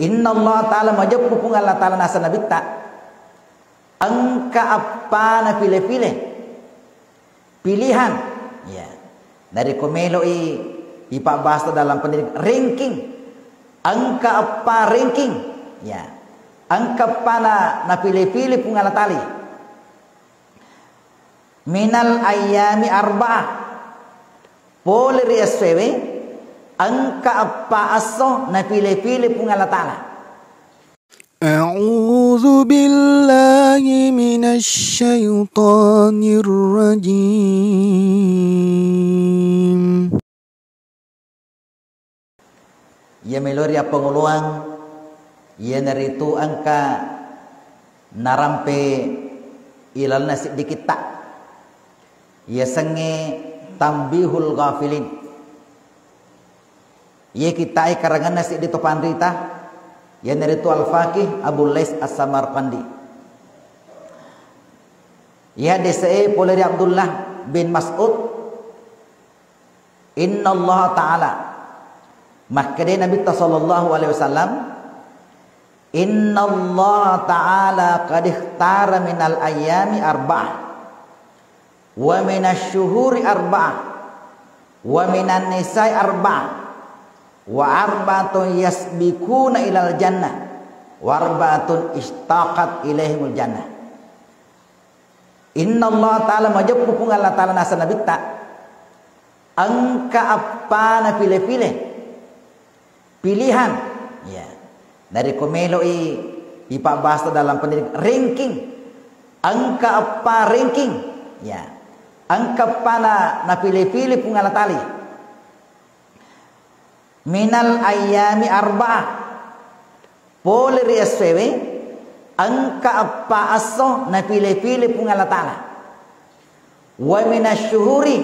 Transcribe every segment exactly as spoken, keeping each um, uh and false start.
Inna Allah Ta'ala, majeppu Puang Allah Ta'ala, naseng Nabitta, engka eppa napile-pile. Pilihan. Ya. Narekko melo'i ipabbahas dalam pendidikan, ranking. Engka eppa ranking. Ya. Engka eppa na, napile-pile Puang Allah Ta'ala. Minal ayyami arba'ah. Pole ri essoewe, engka eppa esso napile-pile Puang Allah Ta'ala. أعوذ بالله من الشيطان الرجيم. Iya melo ri appangoloang, iyanaritu engka narampe ilalenna siddi kitta. Iyasengnge Tanbihul Ghafilin. Iye kittae karangenna siddi to panrita, iyanaritu Al-Faqih Abu Lais As-Samarqandi. Iya dese'e pole ri Abdullah bin Mas'ud, Inna Allah Ta'ala, makkeda Nabitta sallallahu alaihi wasallam, Inna Allah Ta'ala qad ikhtara minal ayyami arba'ah. Wa minasy syuhuri arba'ah, wa minan nisa'i arba'ah, wa arba'atun yasbiquna ilal jannah, wa arba'atun ishtaqat ilaihimul jannah. Inna Allah Ta'ala, majeppu Puang Allah Ta'ala, naseng Nabitta, engka eppa napile-pile. Pilihan. Ya. Narekko melo'i ipabbahas dalam pendidikan, ranking. Engka eppa ranking. Ya. Engka eppa na, napile-pile Puang Allah Ta'ala. Minal ayyami arba'ah. Pole ri essoewe, engka eppa esso napile-pile Puang Allah Ta'ala. Wa minasy syuhuri,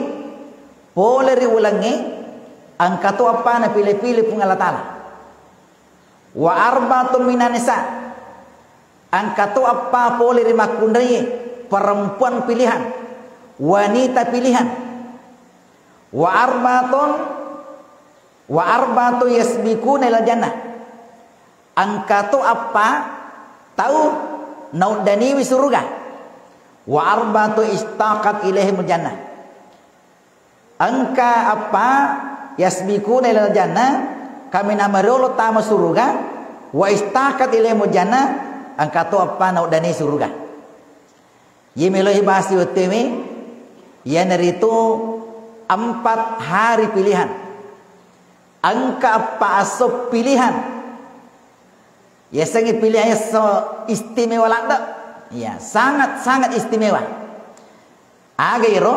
pole ri ulengnge, engka to eppa napile-pile Puang Allah Ta'ala. Wa arba'atun minan nisa, engka to eppa pole ri makkunraie, perempuan pilihan, wanita pilihan. Wa arba'atun, wa arba'atun yasbiquna ilal jannah. Engka to eppa tau nauddaniwi suruga. Wa arba'atun ishtaqat ilaihimul jannah. Engka eppa yasbiquna ilal jannah, kaminang mariolo tama suruga, wa ishtaqat ilaihimul jannah, engka to eppa nauddani suruga. Iye melo ibahas wettuewe, iyanaritu empat hari pilihan. Engka eppa esso pilihan. Yasengnge pilihan esso istimewa ladde. Iya, sangat-sangat istimewa. Aga iro?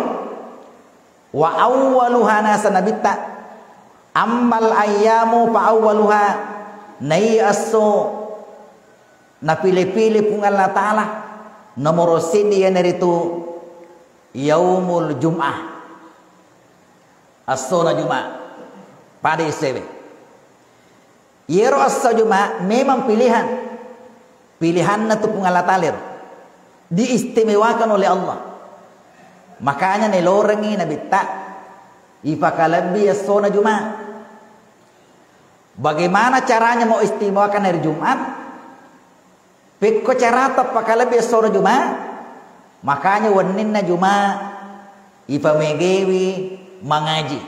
Wa awwaluha, naseng Nabitta, ammal ayyamu fa awwaluha, naiya esso napile-pile Puang Allah Ta'ala, nomoro siddi iyanaritu yaumul jum'ah. Essona Juma'. Pada essoewe. Iyaro esso Juma' memang pilihan. Pilihanna tu Puang Allah Ta'ala ero. Diistimewakan oleh Allah. Makanya nelorengngi Nabitta ipakalebbi essona Juma'. Bagaimana caranya mau istimewakan hari Jumat? Pekko carata pakalebbi essona Juma', makanya wenninna Juma' ipamegewi mangaji,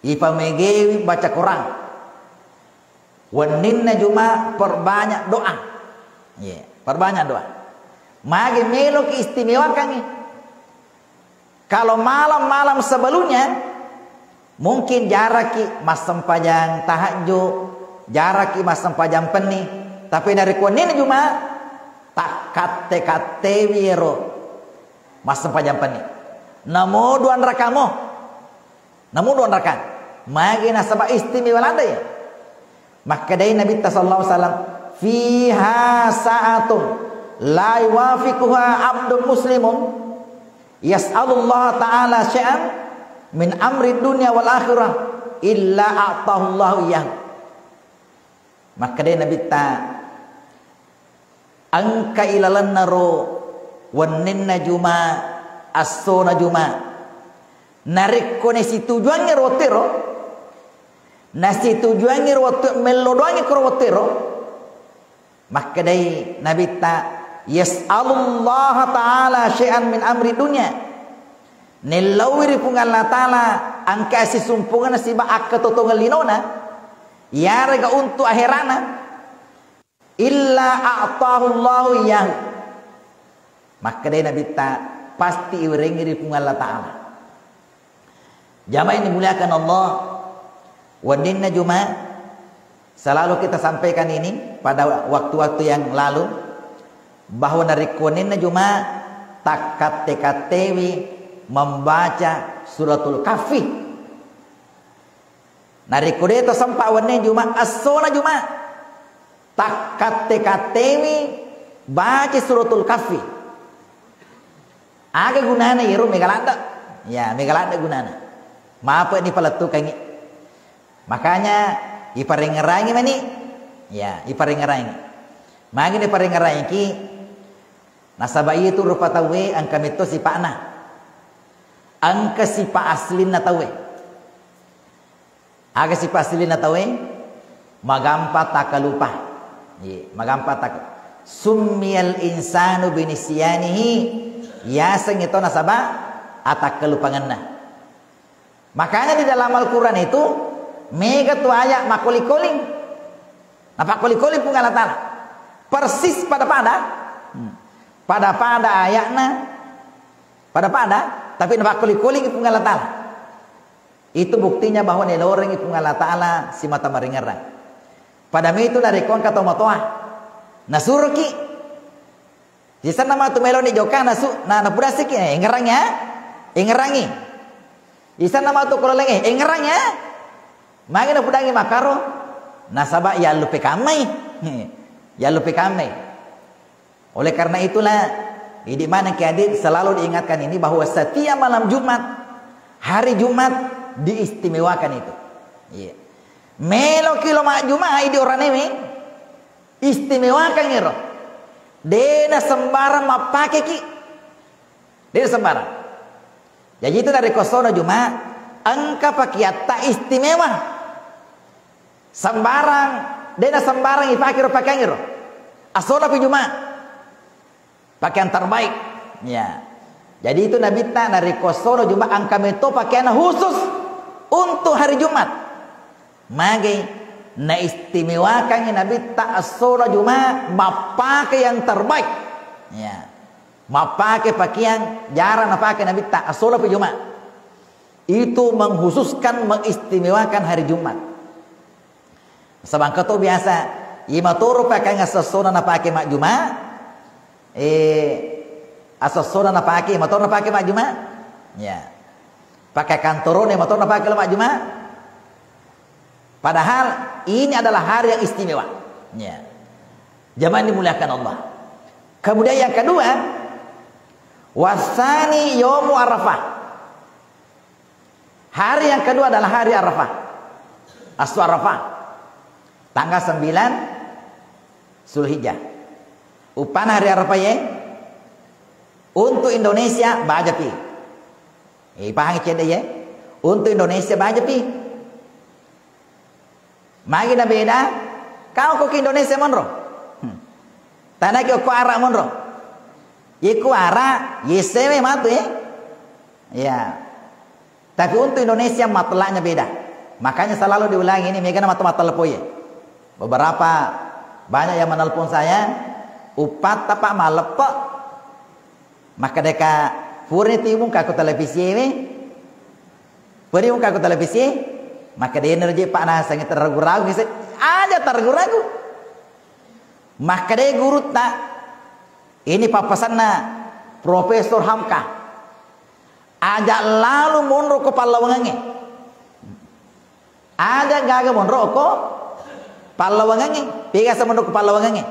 ipamegewi baca Quran. Wenninna Juma' perbanyak doa. Iya, perbanyak doa. Magi meloki istimewakangngi. Kalau malam-malam sebelumnya, mungkin jaraki massempajang tahajud, jaraki massempajang penni, tapi narekko wenninna Juma', takkatte-kattewi ero massempajang penni. Namo dua rakamo. Namo dua rakang. Magi nasaba istimewa ladde iya. Makkedai Nabitta sallallahu alaihi wasallam, "Fiha sa'atun la yuwafiquha abdun muslimun yas'alullaha ta'ala syai'an min amri dunya wal akhirah illa a'tahullahu iyyahu." Makkedai Nabitta, engka ilalennaro wenninna Juma', essona Juma'. Narekko nasitujuangngi rotero, Nasitujuangngi ro wettu, mello doangngi koro wettu ero. Makkedai Nabitta, "Yas'alullaha ta'ala syai'an min amri dunya." Nellaui ri Puang Allah Ta'ala engka sisumpungenna siba akkatotongeng linona, iyarega untu aherana, "illa a'tahu Allahu iyyahu." Makkedai Nabitta, "Pasti iwerengngi ri Puang Allah Ta'ala." Jamaah yang dimuliakan Allah, wenninna Juma, selalu kita sampaikan ini pada waktu-waktu yang lalu, bahwa narekko wenninna Juma, takkatte-kattewi membaca Suratul Kahfi. Narekko de to sempa wenni Juma, essona Juma, takkatte-kattewi baca Suratul Kahfi. Aga gunana iyaro? Mega ladde. Ya, mega ladde gunana. Mape ni palettukangngi. Makanya iparengngerangi mani. Ya, iparengngerangi. Magi ni parengngerangi ki? Nasaba itu rupa tauwe engka metto sipa'na. Engka sipa aslinna tauwe. Aga sipa aslinna tauwe? Magampa takkalupa. Iye, magampa tak-, summiyal insanu binisyanihi, yaseng itu nasaba atakkalupangenna. Makanya di dalam Al-Quran itu mega tu ayat makkoli-koling. Napakkoli-koling Puang Allah Ta'ala. Persis pada-pada. Hmm. Pada-pada ayatna. Pada-pada. Tapi napakkoli-koling Puang Allah Ta'ala. Itu buktinya bahwa nelorengngi Puang Allah Ta'ala simata maringerrang. Pada mitu narekko engka tomatoa, nasuroki. Sisenna matu meloni jokka nasu, na, napudasiki, eh, engngerangngi, ya? Engngerangngi. Sisenna matu kololengnge, eh, engngerangngi, ya? Magi napudangngi makkaro? Nasaba yallupe kammai. Yallupe kammai. Oleh karena itulah, idi maneng ki hadir, selalu diingatkan ini bahwa setiap malam Jumat, hari Jumat diistimewakan itu. Iya. Meloki lo majjuma idi oranewe, istimewakan ero. Dena sembarang mappakeki. Dena sembarang. Jaji itu narekko sono Juma, engka pakeatta istimewa. Sembarang, dena sembarang ipake ro pakeang ero. Asona pi Juma. Pakaian terbaik. Ya. Jadi itu Nabitta narekko sono Juma engka meto pakaian khusus untuk hari Jumat. Magi naistimewakangngi Nabitta assona Juma mappake yang terbaik. Ya. Mappake pakeang jarang napake Nabitta assona pi Juma. Itu mengkhususkan, mengistimewakan hari Jumat. Sabangka to biasa, imatoro pakeang assessona napake majjuma, eh, assessona napake, imatoro napake majjuma. Ya. Pakai kantorone, imatoro napake lo majjuma. Padahal ini adalah hari yang istimewa. Ya. Jamaah yang dimuliakan Allah. Kemudian yang kedua, wasani yomu Arafah. Hari yang kedua adalah hari Arafah. Asu Arafah. Tanggal sembilan Zulhijjah. Upana hari Arafah ye. Untuk Indonesia bajapi. Eh, pahang cedde ye. Untuk Indonesia bajapi. Magi na beda? Kau ko ki Indonesia monro. Hmm. Tanaki ko Arab monro. Ye ku Arab, ye sewe matu, eh. Ya. Tapi untuk Indonesia, matellaknya beda. Makanya selalu diulangi ini, mega na matu mattelepon ya. Beberapa banyak yang menelpon saya, upatta Pak maleppe. Makkedaka, purani timungka ko televisi we. Purani mungka ko televisi, makkedai na je Pak naseng terragu-ragu, aja terragu-ragu. Makkedai gurutta, ini pappasanna Profesor Hamka. Aja lalu monro ko pallawangengnge. Aja gaga monro ko pallawangengnge. Pegasa monro ko pallawangengnge.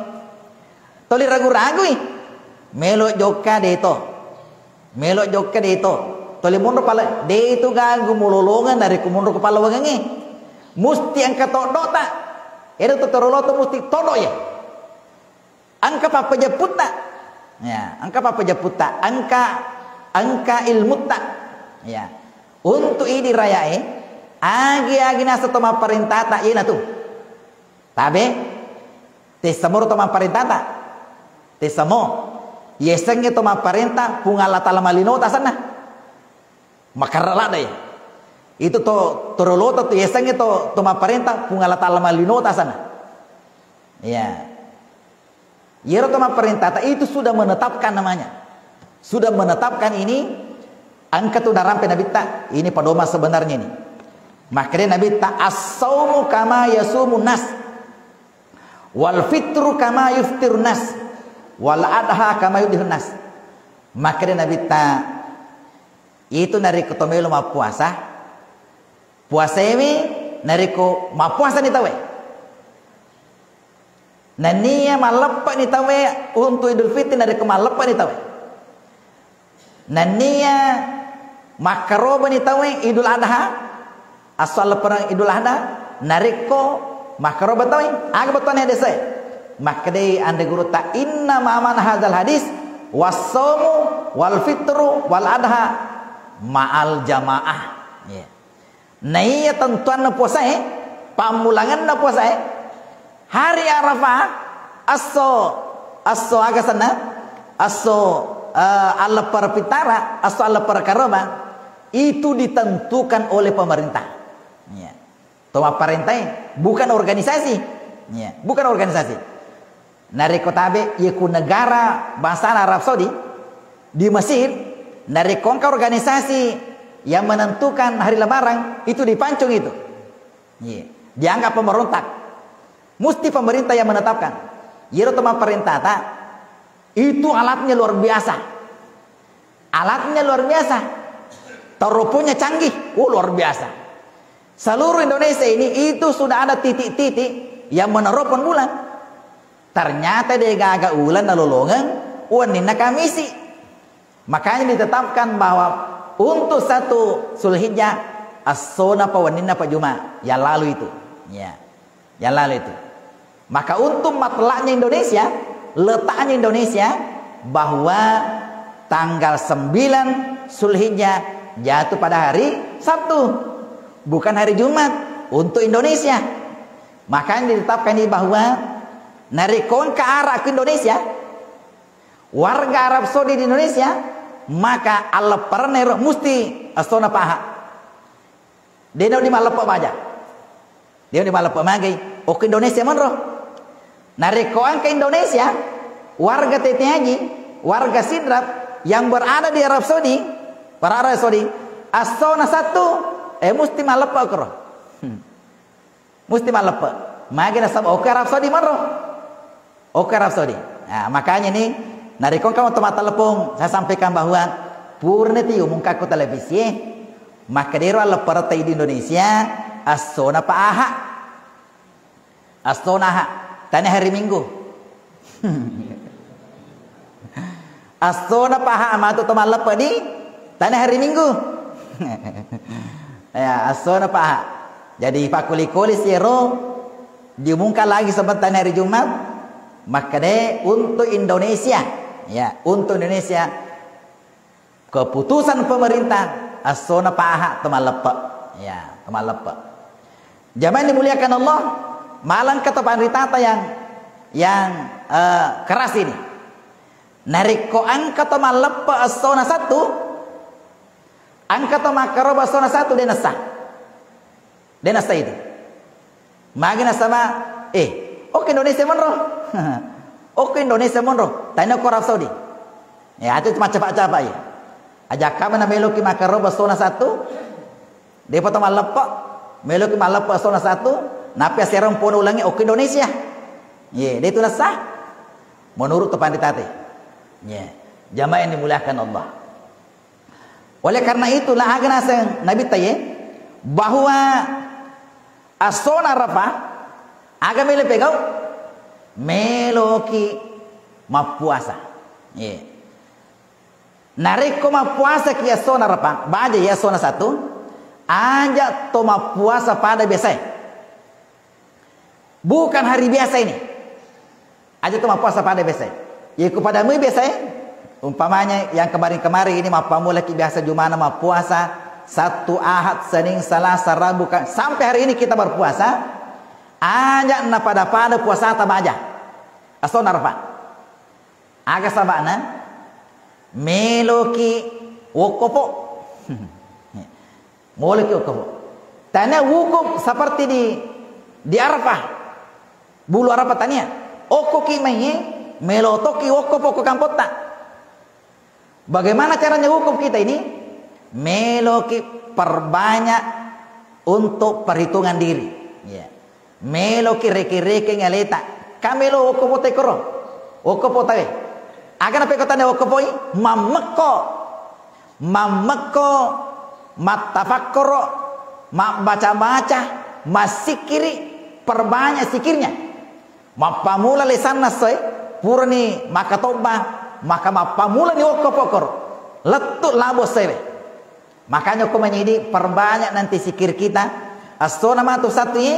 Toli ragu-ragui. Melo jokka deto. Melo jokka deto. Toli monro palla-, detu gaga mulolongeng narekko monro ko pallawangengnge. Musti engka toddota. Edo to toroloto musti todo ya. Engka pappajepputta. Ya, engka pappajepputta, engka, engka ilmutta. Ya. Untuk idi rayae, Agi-agi naseng to mapparentata, iyanatu. Tabe, tessamo ro to mapparentata. Tessamo. Yasengnge to mapparenta, Puang Allah Taala malinota asenna. Makarra ladde. Itu to, to rolota tu yasengnge to, to mapparenta, Puang Allah Taala malinota asenna. Iya. Iyaro to mapparentata itu sudah menetapkan namanya. Sudah menetapkan ini, engka tu narampe Nabitta, ini pedoman sebenarnya ini. Makkeda Nabitta, "As-saumu kama yasumun nas, wal fitru kama yuftirun nas, wal adha kama yudhihun nas." Makkeda Nabitta, itu narekko to melo mappuasa, puasewi narekko mappuasani tauwe. Nenniya malleppe'ni tauwe untu Idul Fitri narekko malleppe'ni tauwe. Nenniya makkarobani tauwe Idul Adha, esso alleppereng Idul Adha, narekko makkaroba tauwe, aga bettuanna hadese? Makkedai anre gurutta, "Inna ma'na hadzal hadis, was-saumu wal fitru wal adha ma'al jamaah." Iya. Naiya tentuanna puasae, pammulangenna puasae, hari Arafah, esso, esso aga senna? Esso, eh, alleppere pittara, esso alleppere karoba, itu ditentukan oleh pemerintah. Iya. To mapparentae, bukan organisasi. Iya, bukan organisasi. Narekko tabe, iya ku negara bangsana Arab Saudi, di Mesir, narekko engka organisasi yang menentukan hari Lebaran, itu dipancung itu. Iya. Dianggap pemberontak. Musti pemerintah yang menetapkan. Iyaro to mapparentata, itu alatnya luar biasa. Alatnya luar biasa. Terobohnya canggih. Oh, luar biasa. Seluruh Indonesia ini itu sudah ada titik-titik yang meneropong bulan. Ternyata de gaga uleng nalolongeng wenninna Kamisi. Makanya ditetapkan bahwa untuk satu Zulhijjah, essona pa wenninna pa Juma, yang lalu itu. Ya. Yang lalu itu. Maka untuk matlaknya Indonesia, letaknya Indonesia, bahwa tanggal sembilan Zulhijjah jatuh pada hari Sabtu, bukan hari Jumat untuk Indonesia. Makanya ditetapkan ini bahwa narekko engka ara ku Indonesia, warga Arab Saudi di Indonesia, maka allepperenna ero musti essona pa Aha. De' nawedding malleppe' baja. De' nawedding malleppe' magai. Okko Indonesia monro. Narekko engka Indonesia, warga Tete Haji, warga Sidrap yang berada di Arab Saudi, para Arab Saudi, essona Sattu, eh, musti malleppe' okkoro. Hmm. Musti malleppe'. Magi nasaba okko Arab Saudi monro. Okko Arab Saudi. Nah, makanya ini, narekko engka to mattelepon, saya sampaikan bahwa purana tiumungka ko televisi, makkedaro allepperetta di Indonesia, essona pa Aha. Essona Aha. Tania hari Minggu. Essona pa Aha matu to malleppe' di tania hari Minggu. Ya, essona pa Aha. Jadi, pakuli-kuli siro diumumkan lagi sebentar hari Jumat, makkeda untuk Indonesia. Ya, untuk Indonesia, keputusan pemerintah, essona pa Aha to malleppe'. Ya, to malleppe'. Jamaah yang dimuliakan Allah, malengka to panritata yang, yang, eh, keras ini. Narekko engka to malleppe' essona Sattu, engka to makkaroba essona Sattu, de' nessa. De' nessa itu. Magi nasaba, eh, okko Indonesia monro. Okko Indonesia monro. Tania ko Arab Saudi. Ya, itu cuma capa-capa ya. Aja' kami na meloki makkaroba essona Sattu. De'pa to malleppe', meloki malleppe' essona Sattu, nappa asereng pona ulengnge okko Indonesia. Ye, de' tu nessa. Menurut to panritata. Ye. Jamaah yang dimuliakan Allah. Oleh karena itulah, aga naseng Nabitta ye, bahwa essona Arafah, aga melo pegau? Meloki mappuasa. Ye. Narekko mappuasaki essona Arafah, baja ya essona Sattu, aja' to mappuasa pada biasae. Bukan hari biasa ini. Aja' to mappuasa pada biasae. Yeko pada mui biasae, umpamanya yang kemarin-kemarin ini mappammulaki biasa Jumana mappuasa, Sabtu, Ahad, Senin, Selasa, Rabu, Kam-, sampai hari ini kita berpuasa, aja' napada-pada puasata baja. Essona Arafah. Aga saba'na? Meloki wokkopo. Meloki wokkopo. Tania wukuf seperti di, di Arafah. Bulu Arafah tania. Okkoki maiye, melo tokki wokkopo ko kampotta. Bagaimana caranya wukuf kita ini? Meloki perbanyak untuk perhitungan diri. Ya. Meloki reke-rekeng aleta. Ka melo wokkopo tae koro. Wokkopo tae. Aga napekko tania wokkopoi? Mammekko. Mammekko, mattafakkoro, mabbaca-baca, massikkiri, perbanyak zikirnya. Mappamula lesanna essoe, purani makkatobba, maka mappamulani wokkopo koro. Lettu labo essoewe. Makanya ko manyidi perbanyak nanti zikir kita. Essona matu Sabtu ye,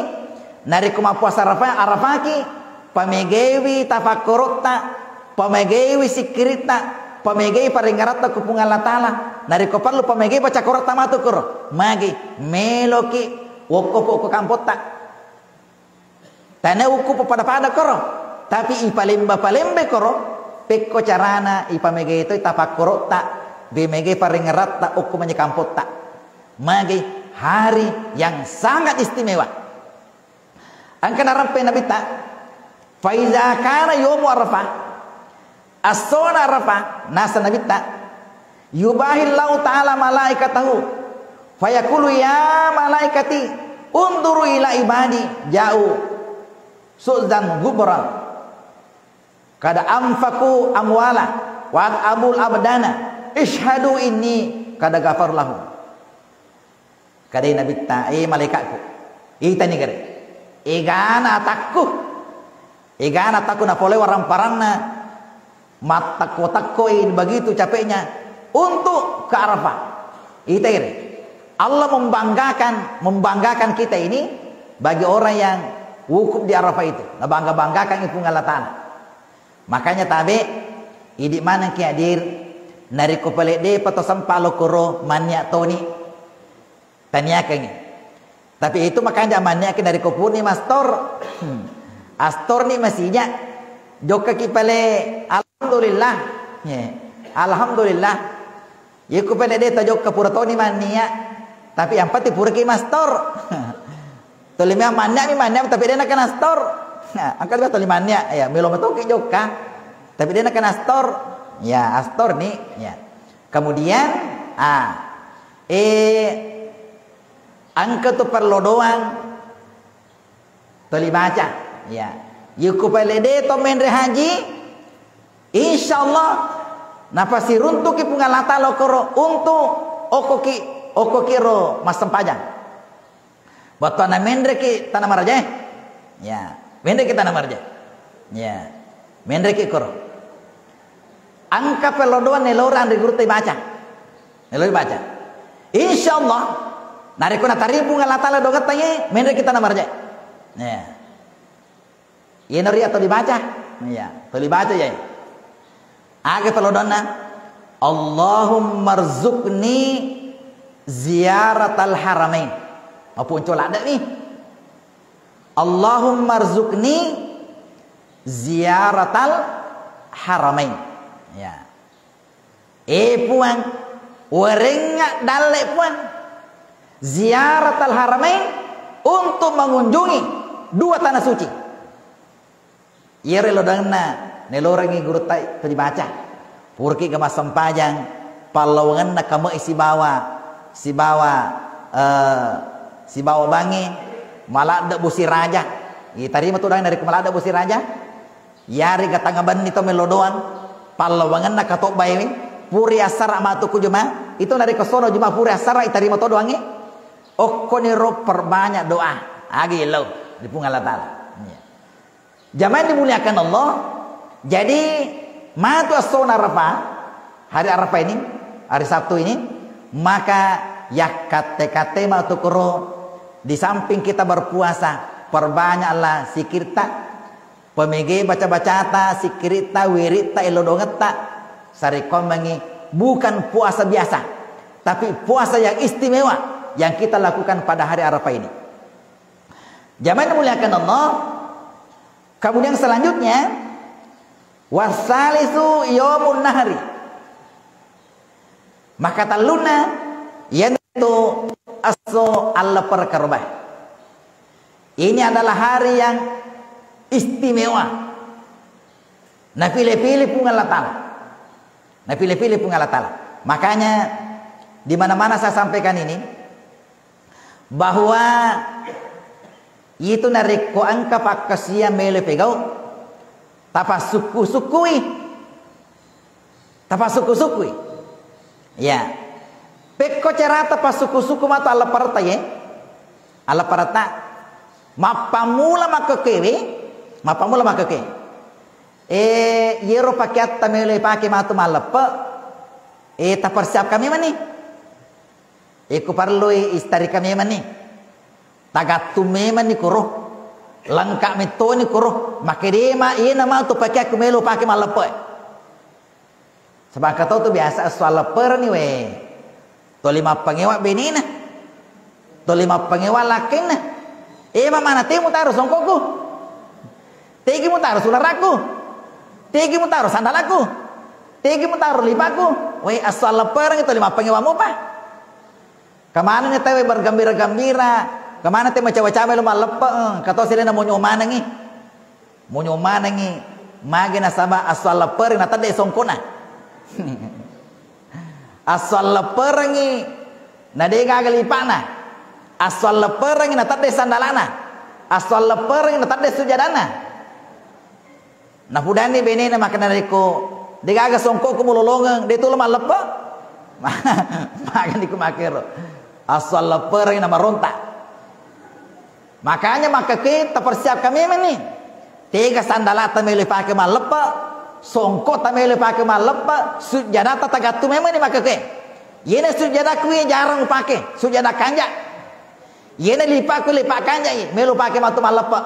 narekko mappuasa Arafa-, Arafaki, pamegaiwi tafakkorotta, pamegaiwi sikkiritta, pamegai paringaratta ku Puang Allah Taala. Narekko perlu pamegai baca Qur'atta matu koro. Magi, meloki wokkopo ko kampotta. Tania wukkupo pada-pada koro, tapi ipalemba-palembe koro, pekko carana ipamegai toi tafakkorotta, bemegai paringaratta okko manye kampotta. Magi hari yang sangat istimewa. Engka narampe Nabitta, "Faiza kana yomu Arafah," essona Arafah, nasa Nabitta, "yubahillahu ta'ala malaikatahu, fayaqulu, ya malaikati, unduru ila ibadi, ja'u su'zan gubran, kada anfaku amwala, wa abul abdana, ishadu inni kada gafar lahum." Kadai Nabitta, "Eh, malaikatku, itani gare. Egana atakku. Egana atakku napolei waramparanna. Mattakko-takkoi begitu capeknya untuk ke Arafah." Itai gare. Allah membanggakan, membanggakan kita ini bagi orang yang wukuf di Arafah itu. Nabangga-banggakan Puang Allah Taala. Makanya tabe, idi manengki hadir, narekko pale depa to sempa lokoro mannia toni. Taniakengngi. Tapi itu makanja manniaki narekko purni mastor. Astorni masija. Jokkaki pale, alhamdulillah. Ye. Alhamdulillah. Yekku pale de tajokka pura toni mannia. Tapi yang penting puraki mastor. Toli mea manniami, manniami, tapi de nakana astor. Nah, angka toli mannia, ya, melo metoki jokka. Tapi de nakana astor. Ya, astorni, ya. Kemudian, ah, eh, Engka tu perlodoang toli baca. Ya. Yekku pale de to menre haji, insyaallah napasiruntuki Puang Allah Taala okoro untuk okkoki, okkoki ro massempajang. Bettuanna menreki tana marajae. Ya, menreki tana marajae. Ya. Menreki koro. Engka perlodoang nelorang ri gurutta ibaca. Nelorang ibaca. Insyaallah, narekko natarima Puang Allah Taala dongetta ye, menre kita namaraja. Ya. Iyana ri atau dibaca? Iya, atau dibaca ya. Aga perlodoanna? Allahummarzuqni ziyaratal haramain. Mapunco ladde ni. Allahummarzuqni ziyaratal haramain. Ya. Eh Puang, warengnga dalle Puang, ziyaratal haramain, untuk mengunjungi dua tanah suci. Iyaro lodanna nelorengngi gurutta to dibaca. Puraki ga massempajang, pallawangenna kamai sibawa, sibawa, eh, sibawa bangnge, maladde bosi raja. Itarima tu dang narekko maladde bosi raja. Yarega tangnga benni to mello doang, pallawangenna katobbaewe, pura assara matu ku juma, itu narekko sono juma pura assara itarima to doangnge. Okkoniro perbanyak doa. Agi lo di Puang Allah Taala. Iya. Jamaah yang dimuliakan Allah, jadi matu essona Arafah, hari Arafah ini, hari Sabtu ini, maka yakkatte-katte matu kuro di samping kita berpuasa, perbanyaklah zikirta, pemege baca-bacata, sikkiritta, wiritta, elodongetta, sarekkoammengngi bukan puasa biasa. Tapi puasa yang istimewa yang kita lakukan pada hari Arafah ini. Jamaah yang dimuliakan Allah, kemudian selanjutnya, wasalisu yaumun nahri. Maka tellunna, iyanaritu esso alleppereng karobae. Ini adalah hari yang istimewa. Napilih-pilih Puang Allah Ta'ala. Napilih-pilih Puang Allah Ta'ala. Makanya, di mana-mana saya sampaikan ini, bahwa itu narekko engka pakkasiwiang melo pegau, tapassukku-sukkui. Tapassukku-sukkui. Ya. Pekko carata passukku-sukku matu allepperetta ye. Allepperetta. Mappammula makkekewe, mappammula makkekewe. Eh, yero pakeatta melo ipake matu malleppe, eh, tapersiapkan memang ni. Iko parellui istarika memang ni. Tagattung memang ni koro. Lengka mettoni koro. Makedema, iyena matu pakeakku melo pake malleppe. Sebab engka tau tu biasa esso alleppereng ni we. Toli mappangewa benena. Toli mappangewa lakkainna. Eh, mamana te mutaro songkokku. Tegi mutaro sularakku. Tegi mutaro sandalakku. Tegi mutaro lipakku. We, esso alleppereng toli mappangewa mupa. Kemana ni tau bergembira-gembira. Kemana te macawa-cawa melo malleppe, eh, engka to silena monyo manengi. Monyo manengi, magi nasaba esso alleppereng natedde songkona. Esso allepperengi na de gaga lipana. Esso allepperengi natedde sandalana. Esso allepperengi natedde sujadana. Napudani benena makkeda, narekko de gaga songkokku mulolongeng, de tulo malleppe. Magani ku makkero. Esso allepperengi namaronta. Makanya makkekue tapersiapkan memang ni. Tega sandalata melo ipake malleppe, songkota melo ipake malleppe, sujjadata tagattung memang ni makkekue. Yena sujjadakku ye jarang upake, sujjada kanja. Yena lipakku lipa kanja, melo upake matu malleppe.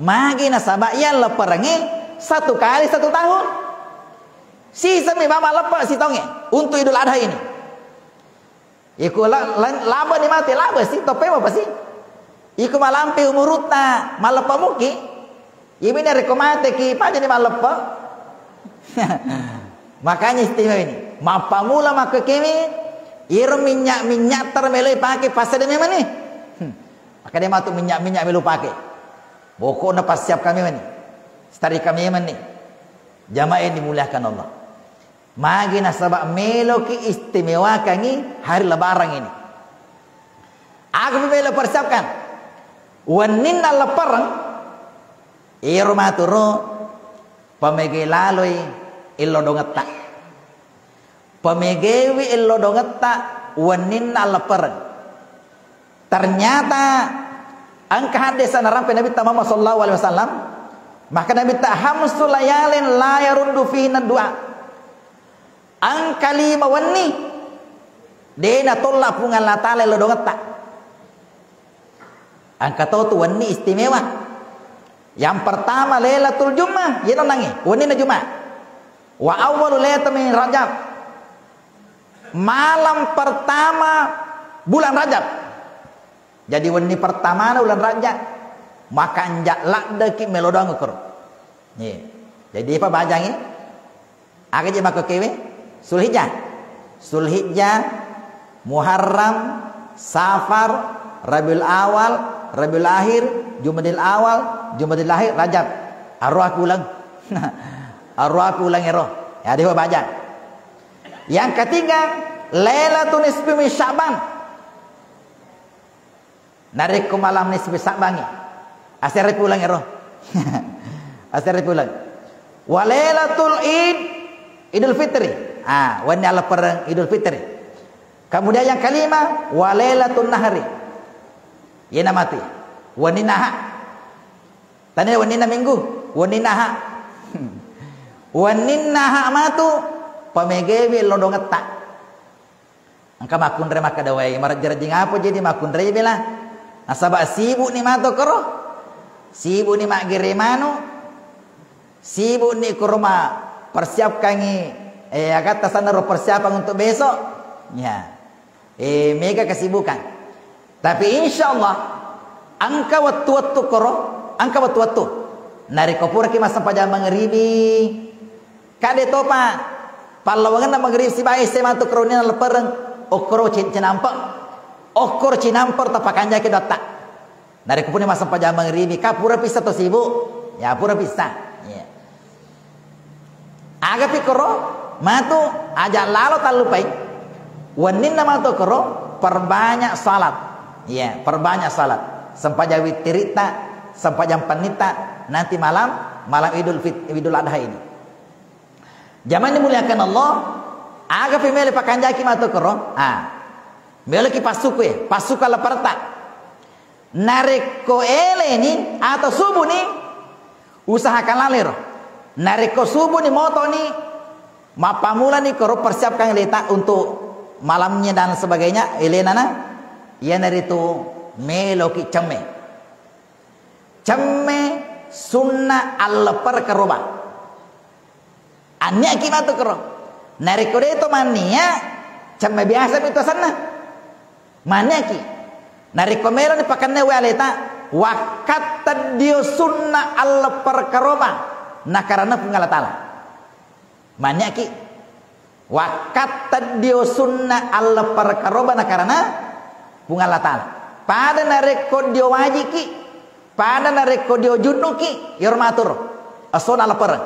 Magi nasaba iya allepperengnge satu kali satu tahun. Siseng mi bawang malleppe sitaungnge untuk Idul Adha ini. Iko la-, la-, laba ni mate, laba si, toppemo pasi. Iko malampe umurutta malleppe muki, imi narekko mateki, pajani malleppe. Makanya istimewa ini. Mappamula makkekewe, iro minyak-minyak termeloi pake passada memang ni. Hmm. Maka de matu minyak-minyak melo pake. Pokokna passiapkan memang ni. Setari kami memang ni. Jamaah yang dimuliakan Allah. Magi nasaba meloki istimewakangi hari Lebaran ini. Aga melo persiapkan? Wenninna leppereng, ero maturo pamege laloi ello dongetta. Pamegewi ello dongetta wenninna leppereng. Ternyata engka hadis narampe Nabitta Muhammad sallallahu alaihi wasallam, maka Nabitta, "Khamsu layalin la yaruddu fihinna du'a." Engka lima wenni de natolla Puang Allah Taala lo dongetta. Engka to tu wenni istimewa. Yang pertama Lailatul Jummah, yeno nangi, wenninna Jumat. Wa awwalu lailatin min Rajab. Malam pertama bulan Rajab. Jadi wenni pertamana bulan Rajab, maka anja laddeki melo doang ukuro. Iya. Jadi apa bajangi? Aga je makkekewe? Zulhijjah. Zulhijjah, Muharram, Safar, Rabiul Awal, Rabiul Akhir, Jumadil Awal, Jumadil Akhir, Rajab. Arua uleng. Arua uleng ero. Ya, dewa baja. Yang ketiga, Lailatul Nisfi min Sya'ban. Narekko malam nisfi Sa'bangngi, asere pulang ero. Asere pulang. Wa Lailatul Id, Idul Fitri. Ah, wenni aleppereng Idul Fitri. Kemudian yang kelima, wa Lailatul Nahri. Yena mati. Wenni naha. Tania wenninna Minggu, wenni naha. Wenni naha matu, pamegewi lo dongetta. Engka makkunrai makkeda, "Wae, marejjing-rejjing apa jadi makkunrai bela?" Nasaba sibuk ni mato koro. Sibuk ni maggere manu. Sibuk ni koro ma persiapkangi, eh, agatta sanna ro persiapan untuk besok. Ya. Eh, mega kesibukan. Tapi insya Allah, engka wettu-wettu koro, engka wettu-wettu. Narekko puraki massempajang mangribi, kade topa pallawangenna mangribi sibawa ese matu koro ni naleppereng, okkoro cin-, cinampe. Okkoro cinampe tapakanjaki doatta. Narekko purani massempajang mangribi, ka pura pissa to sibuk. Ya, pura pissa. Iya. Agapi koro matu aja lalo tallupai. Wenninna matu koro perbanyak salat. Iya, perbanyak salat. Sempajang wittiritta, sempajang pennitta nanti malam, malam Idul Fit-, Idul Adha ini. Jamaah dimuliakan Allah, agapi melo pakanjaki matu koro? Ah. Meloki passuku, eh, passuku alla perta. Narekko eleni atau subuni, usahakan lalero. Narekko subuni motoni, mappamulani koro persiapkan eleta untuk malamnya dan sebagainya, elenana, iyanaritu meloki cemme. Cemme sunna allepper karoba. Anniaki matu koro. Narekko deto mannia, cemme biasa mitu asenna. Manniaki. Narekko meloni pakanne wae aleta, wakkatteddie sunna allepper karoba nakarana Puang Allah Taala. Manniaki. Wakkatteddie sunna allepper karoba nakarana Puang Allah Taala. Pada narekko dio wajiki, pada narekko dio junnuki, iyaro maturo. Essona leppereng.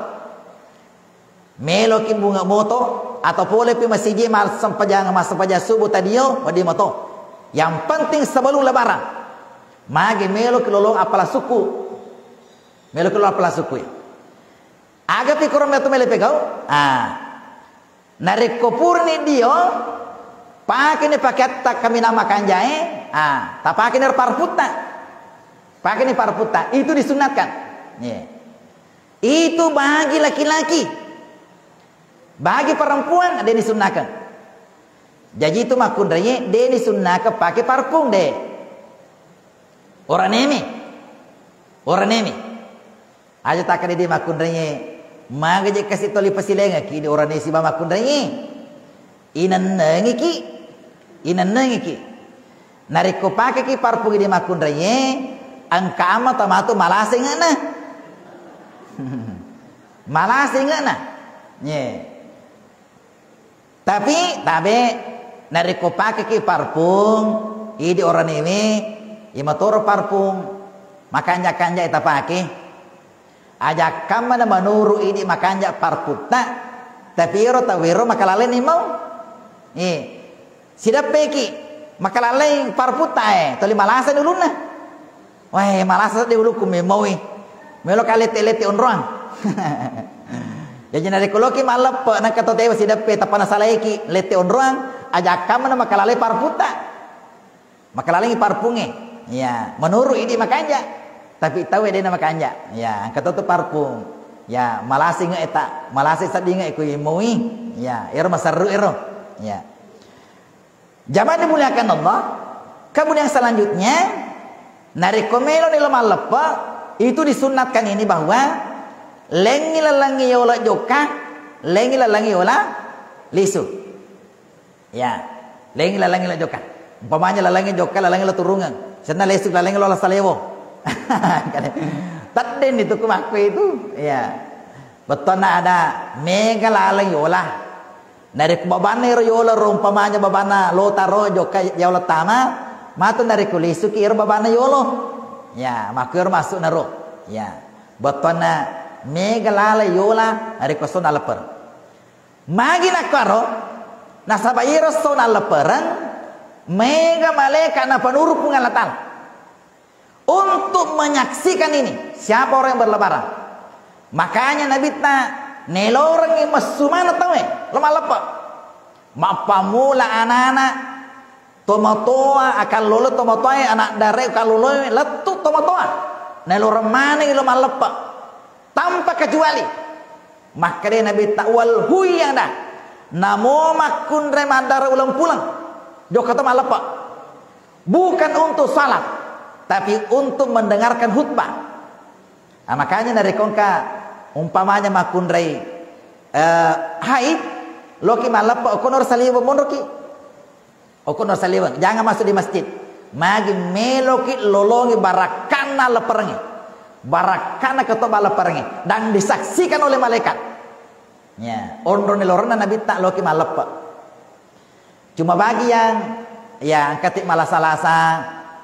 Meloki bunga moto atau polepi masiji massempajang, massempajang subuh tadio, wedding moto. Yang penting sebelum lebaran, magi meloki lolong appala suku. Meloki lolong appala suku, ya. Agapi koro metu melo pegau? Ah. Narekko purani dio, pakeni pakeatta kaminang makanjae, ah, tapakeni parfumta. Pakeni parfumta. Itu disunnatkan. Iya. Itu bagi laki-laki. Bagi perempuan, de' disunnakeng. Jaji itu makkunraie, de' disunnakeng pake parfum, de'. Oranemi. Oranemi. Aja takkeda de' makkunraie, maga je kasi toli pasilengeki di orane siba makkunraie. Inennengiki, inennengiki. Narekko pakeki parfum de' makkunraie, engka amma tamatu malase inge'na. Malase inge'na. Ye. Tapi tabe, narekko pakeki parfum, idi oranewe, iya matoro parfum makanja-kanja tapake. Aja kammana menuru idi makanja parfumta, tapi ero tawero makalaleni mau. Eh, sidappeki makalaleng parfumta, eh, toli malasani ulunna. Wah, malasa seddi ulukku memmaui. Melo ka lette-lette onroang. Jaji narekko loki malleppe, nengka to tewa sideppe, tappa nasalaiki lette onroang, aja akkamma na makalalai parfumta. Makalalengi parfumnge. Ya, menuru idi makanja. Tapi tau dena makanja. Ya, engka to tu parfum. Ya, malasi nge eta, malasi seddinge ku immaui. Ya, ero maserru ero. Ya. Jamaah dimuliakan Allah, kemudian selanjutnya, narekko meloni lo malleppe, itu disunnatkan ini bahwa lengngi lalengngi yola jokka, lengngi lalengngi yola lisu. Ya, lengngi lalengngi lo jokka. Umpamanya lalengngi jokka, lalengngi lo turungeng. Senna lesu lalengngi lo salewo. Teddeni tu ku makku itu. Ya. Bettuanna ada mega laleng yola. Narekko babanna ero yola ro, umpamanya babanna lota ro jokka yola tama, matu narekko lisuki ero babanna yolo. Ya, makku ero massu'na ro. Ya. Bettuanna mega laleng yola narekko sona lepper. Magi nakkaro, nasaba iyaro sona leppereng mega malaeka napanuru Puang Allah Taala. Untuk menyaksikan ini, siapa orang yang berlebaran. Makanya Nabitta nelorengngi messu maneng tauwe lo malleppe. Mappammula anana tomatoa, akallolo tomatoae, anak dare kalloloe, lettu tomatoa. Neloreng manengngi lo malleppe. Tanpa kecuali. Makkeda Nabitta, "Wal huyada." Namo makkunrai maddara uleng puleng. Jokka to malleppe. Bukan untuk salat, tapi untuk mendengarkan khutbah. Nah, makanya narekko engka umpamanya makkunrai, eh, haid, loki malleppe, okkono saliweng monroki. Okkono saliweng, jangan masuk di masjid. Magi meloki lolongi barakkanna lepperengnge. Barakkanna ketoba lepperengnge. Dan disaksikan oleh malaikat. Ya, onroni loronna Nabitta loki malleppe. Cuma bagi yang, ya, engka ti malasa-lasa,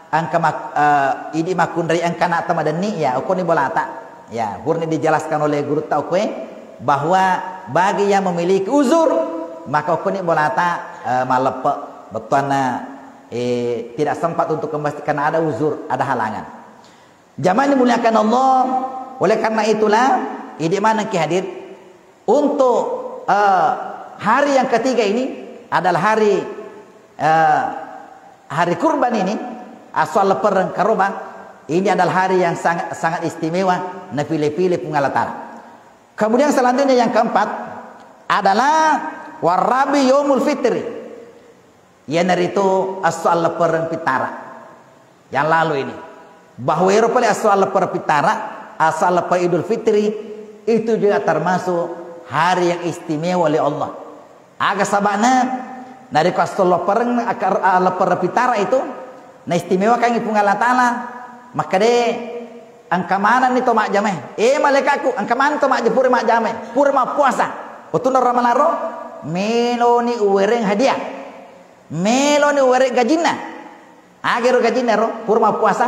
engka mak-, eh, idi makkunrai engka ana'ta madenni, ya, okkoni bolata. Ya, purani dijelaskan oleh gurutta okkoe bahwa bagi yang memiliki uzur, maka okkoni bolata, eh, malleppe. Bettuanna, eh, tidak sempat untuk ke masjid karena ada uzur, ada halangan. Jamaah dimuliakan Allah, oleh karena itulah, idi manengki hadir untuk, eh, hari yang ketiga ini adalah hari, eh, hari kurban ini, asal leppereng karoba, ini adalah hari yang sangat, sangat istimewa, napile-pile Puang Allah Ta'ala. Kemudian selanjutnya yang keempat adalah warabi yaumul fitri. Iyanaritu esso alleppereng pittara yang lalu ini. Bahwa ero pale esso alleppereng pittara, esso alleppereng Idul Fitri, itu juga termasuk hari yang istimewa oleh Allah. Aga saba'na, narekko esso alleppereng, akar-, alleppereng pittara itu, naistimewakangngi Puang Allah Ta'ala, makkeda, engka manenni to majjamae. Eh, malaikatku, engka maneng to majja-, pura majjamae, pura mappuasa. Wettunna Ramalang ro, meloni uwereng hadiah. Meloni uwereng gajinna. Aga ero gajinna ro, pura mappuasa?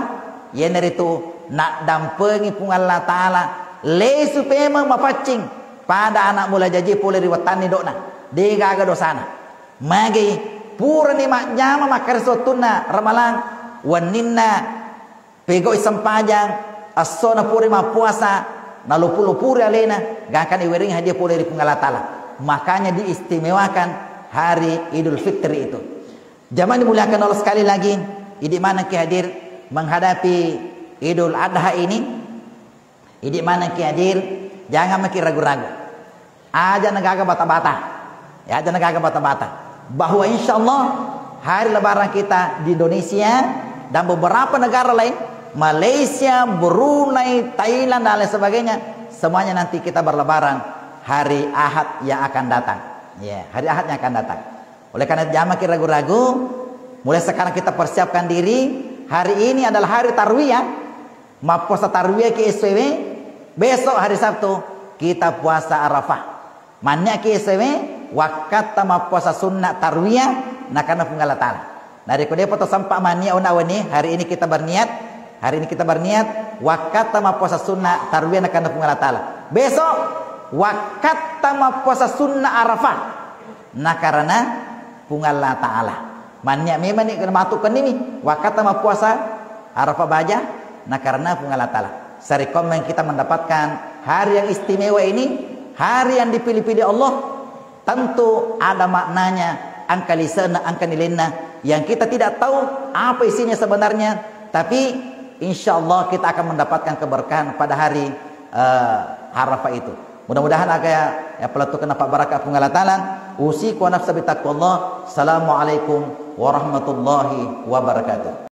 Iyanaritu naddampengi Puang Allah Ta'ala, lesu pemeng mapaccing pada anak mula jaji pole ri wettanna indo'na. Degaga dosana. Magi purani majjama makkareso wettunna Ramalang, wenninna pegau'i sempajang, essona pura mappuasa, nalopu-lopuri alena, gangkana iwerengngi hadiah pole ri Puang Allah Ta'ala. Makanya diistimewakan hari Idul Fitri itu. Jamaah dimuliakan Allah, sekali lagi, idi manengki hadir menghadapi Idul Adha ini, idi manengki hadir, jangan maki ragu-ragu. Aja negaga bata-bata. Ya, aja negaga bata-bata. Bahwa insya Allah hari Lebaran kita di Indonesia dan beberapa negara lain, Malaysia, Brunei, Thailand, dan lain sebagainya, semuanya nanti kita berlebaran hari Ahad yang akan datang. Ya, hari Ahad yang akan datang. Oleh karena itu, jangan maki ragu-ragu, mulai sekarang kita persiapkan diri. Hari ini adalah hari tarwiyah. Mappuasa tarwiyah ki essoe, besok hari Sabtu kita puasa Arafah. Mannia ki essoe, wakkatta mappuasa sunna tarwiyah, nakanna Puang Allah Ta'ala. Narekko depa to sempat mannia ona wenni, hari ini kita berniat, hari ini kita berniat, wakkatta mappuasa sunna tarwiyah, nakanna Puang Allah Ta'ala. Besok, wakkatta mappuasa sunna Arafah, nakarana Puang Allah Ta'ala. Mannia memang ni matu kennimi, wakkatta mappuasa Arafah baja, nakarana Puang Allah Ta'ala. Sarekkoammengngi kita mendapatkan hari yang istimewa ini, hari yang dipilih-pilih Allah, tentu ada maknanya, engka lise'na, engka nilainna yang kita tidak tahu apa isinya sebenarnya, tapi insya Allah kita akan mendapatkan keberkahan pada hari, eh, Arafah itu. Mudah-mudahan aga ya, ya, palettukeng napabbarakka Puang Allah Ta'ala. Usiku wa nafsi bitaqwallah. Assalamualaikum warahmatullahi wabarakatuh.